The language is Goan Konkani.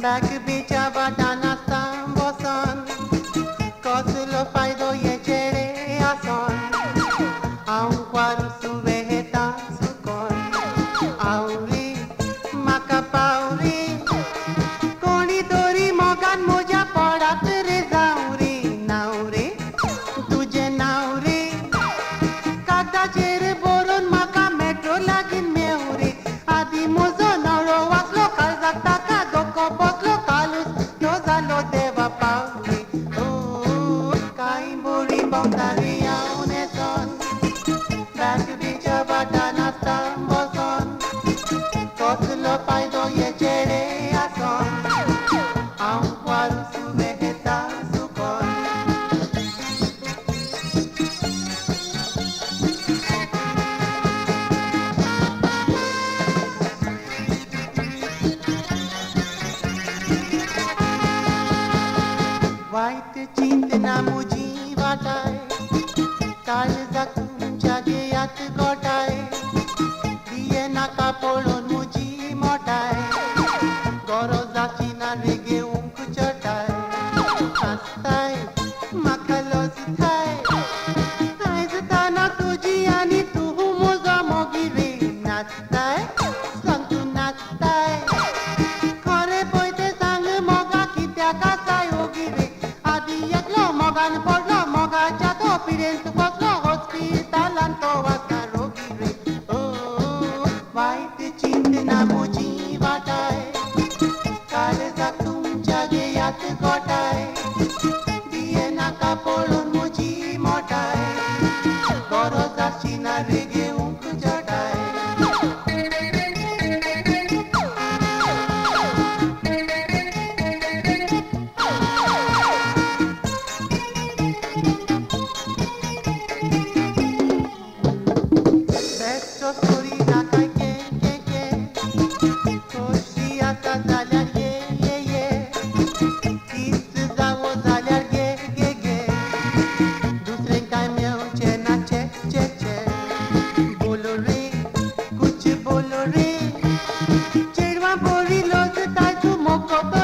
बॅक बीच्या वाटान आसता बसोन कसलो फायदो हे चेडे आसोन हांव क्वारू वेता सुकोन आवरी म्हाका पावरी कोणी तरी मोगान म्हज्या पडात रे जावं रे नांव रे तुजें नांव रे कागदाचेर बरोवन म्हाका मेट्रो लागीं मेवूं रे आदी म्हजो नवरो वाचलो काळजाक ताका धोको बसलो कालूच तो जालो देवा पावली ओ कांय बोरी भोंवता रे हांव न्हेसोन बॅक बीच्या वाटान आसता बसोन कसलो फायदो हे चेडे आसोन हांव क्वारू वेता सुकोन. वायट चिंतना म्हजी वाटाय काळजाक तुमच्या घेयात गोठाय दिये नाका पळोवन म्हजी मोटाय गरज आशिना रे घेवंक चटाय आसताय म्हाका लजताय आयज ताना तुजी आनी तूं म्हजो मोगी रे नाचताय सांग तूं नाचताय खरें पळय तें सांग मोगा कित्याक आसाय ओगी रे आदी एकलो मोगान पडलो मोगाच्या तो पिडेंत बसलो हॉस्पिटलान तो आसा रोगी रे ओ वायट चिंतना म्हजी वाटाय काळजाक तुमच्या घेयात गोठाय दिये नाका पळोवन म्हजी मोटाय गरज आशिना रे घेवंक चटाय. बेश्टो स्टोरी नाका के के के खोशी आसा जाल्यार ये ये ये किस्त जावो जाल्यार गे गे गे दुसरें कांय मेवचें ना चे चे चे बोलो रे कुछ बोलो रे चेडवां बोरी लजताय तूं मोको.